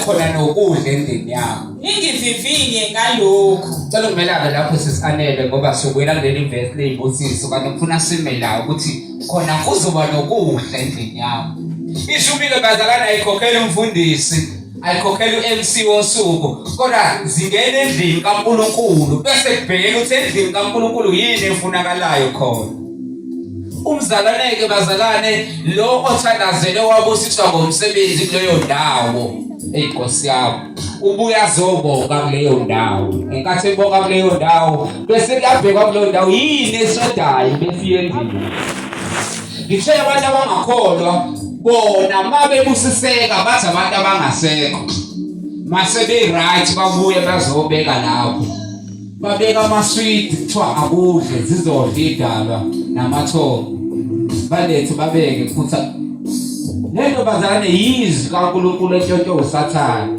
khona nokudla endlini yami. Ningivivinye ngalokhu. Cela ungimelake lapho sisianele ngoba sobuyela kuleli verse leyibusiso kanti ngifuna sime la ukuthi khona kuzoba nokudla endlini yami. Ishumi-ke bazalwane ayikhokheli umfundisi, ayikhokheli u-MC wosuku, kodwa zingena endlini kaNkulunkulu bese kubhekeka ukuthi endlini kaNkulunkulu yini efunakalayo khona. Umzalwane-ke bazalwane lo othandazele wabusiswa ngomsebenzi kuleyo ndawo. Eyi Nkosi yami. Ubuye azobonga kuleyo ndawo. Ngenkathi ebonga kuleyo ndawo bese kuyabhekwa kuleyo ndawo yini eshodayo bese iyenziwa. Ngithe abantu abangakholwa bona mabebusiseka bathi abantu abangasekho mase be-right babuye bazobeka lapho. Babeka amaswidi kuthiwa akudle zizodla idalwa namathongo balethe babeke futhi le ntombazane yizwi kaNkulunkulu entshontshwe uSathane.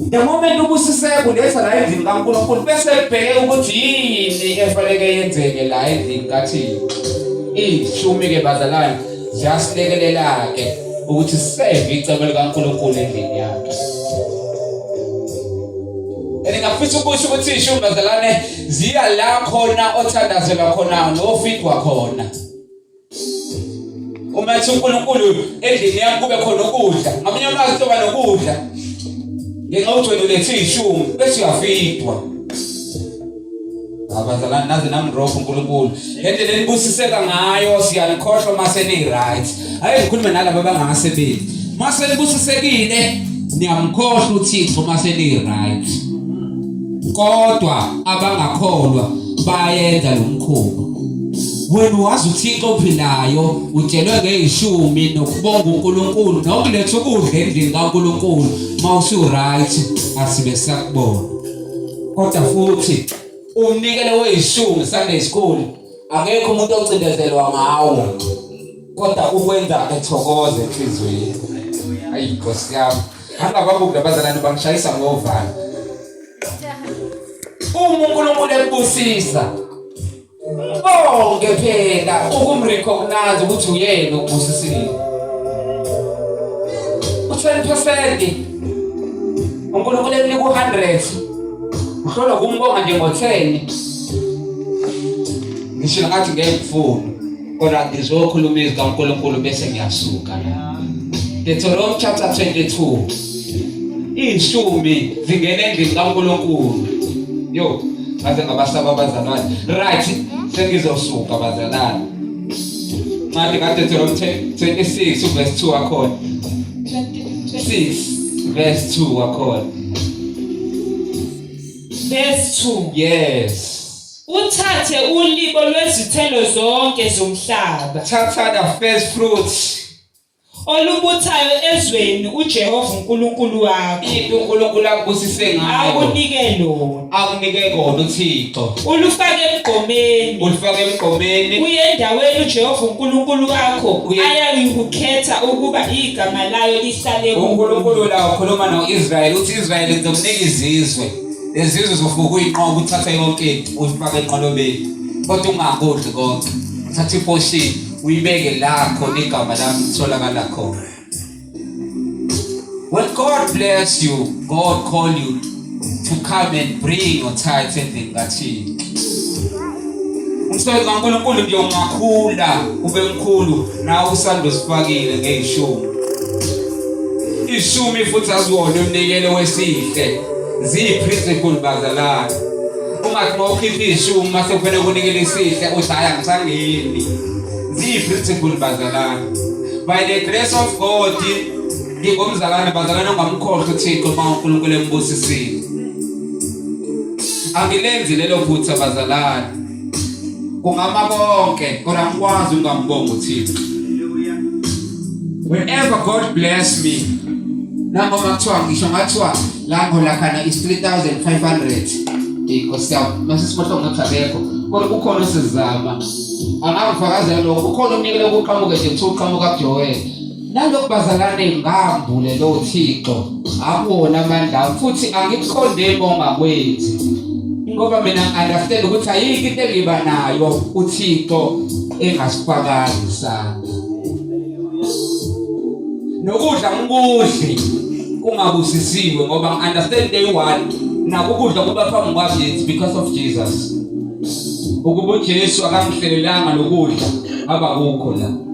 The moment ubusiseka uletha la endlini kaNkulunkulu bese kubheke ukuthi yini efanele yenzeke la endlini kaThixo. Ishumi-ke bazalwane ziyasilekelela-ke ukuthi siseve icebo likaNkulunkulu endlini yakhe. And ngingafisa ukusho ukuthi ishumi bazalwane ziya la khona othandazelwa khona nofidwa khona. Uma ethi uNkulunkulu endlini yami kube khona ukudla, ngamanye amazwi kuzoba nokudla. Ngenxa yokuthi wena ulethe ishumi bese uyafidwa. Abazalwane naze namrobha uNkulunkulu. Ngendlela enibusiseka ngayo siyanikhohlwa uma seni-right. Hayi ngikhulume nalabo abangasebenzi. Uma senibusisekile niyamkhohlwa uThixo uma seni-right. Kodwa abangakholwa bayenza lo mkhuba. Wena wazi uThixo ophilayo utshelwe ngeyishumi nokubonga uNkulunkulu nokuletha ukudla endlini kaNkulunkulu uma usu-right asibe sakubona. Kodwa futhi umnikelo weyishumi Sunday school akekho umuntu ocindezelwa ngawo kodwa ukwenza ethokoze enhliziyweni. Ayi Nkosi yami, angababuki abazalwane bangishayisa ngovalo. Uma uNkulunkulu ekubusisa bonke phela ukumrecognize ukuthi uyena okubusisile. U-20% uNkulunkulu ekunika u-100 uhlolwa kumbonga nje ngo-10 ngisho ngathi ngeke ngifune kodwa ngizokhuluma izwi kaNkulunkulu bese ngiyasuka la. Deuteronomy chapter 22 ishumi zingena endlini kaNkulunkulu. Yo, ngaze ngabasaba abazalwane. Right, sengizosuka bazalwane. Ncwadi kaDeuteronomy 26 uverse 2 wakhona. 6 verse 2 wakhona. Verse 2. Yes. Uthathe ulibo lwezithelo zonke zomhlaba. Thatha the first fruits. Olubuthayo ezweni uJehova uNkulunkulu wakho. Into uNkulunkulu akubusise ngayo. Akunike lona. Akunike kona uThixo. Ulufake emgqomeni. Ulufake emgqomeni. Uye endaweni uJehova uNkulunkulu wakho ayakukhetha ukuba igama layo lihlale kuyo. UNkulunkulu la ukhuluma no-Israyeli uthi Israyeli ngizokunika izizwe. Lezizwe zofika uyinqoba uthathe yonke into uyifake enqolobeni. Kodwa ungakudli konke. Uthathe iportion uyibeke la khona igama lami litholakala khona. When God bless you, God call you to come and bring your tithes endlini kaThixo. Umsebenzi kaNkulunkulu nje ungakhula ube mkhulu nawe usando sifakile ngeyishumi. Ishumi futhi aziwona umnikelo wesihle. Ziyi-principle bazalwane. Ungathi uma ukhipha ishumi mase kufanele kunikele isihle uthi hhayi angisangeni. Ziyi-principle bazalwane. By the grace of God ngingumzalwane bazalwane ongamkhohlwa uThixo uma uNkulunkulu embusisile. Angilenzi lelo phutha bazalwane. Kungama konke kodwa angikwazi ungambonga uThixo. Whenever God bless me nangoma kuthiwa ngisho ngathiwa la ngihola khona is 3500 inkosi yami mase simohlongo ngathi akekho kodwa kukhona osizama angangifakazela lokho kukhona umnikelo okuqhamuke nje kuthiwa uqhamuka kuJoel nalokhu bazalwane ngambule lo Thixo akuwona amandla ami futhi angikuqondeli ongakwenzi ngoba mina ngi-understand ukuthi ayikho into engiba nayo uThixo engasifakazi isandla nokudla ngikudli. Kungabusisiwe ngoba ngi-understand day one nakho ukudla kuba phambi kwami, it's because of Jesus. Ukuba uJesu akangihlelelanga lokudla, aba kukho la.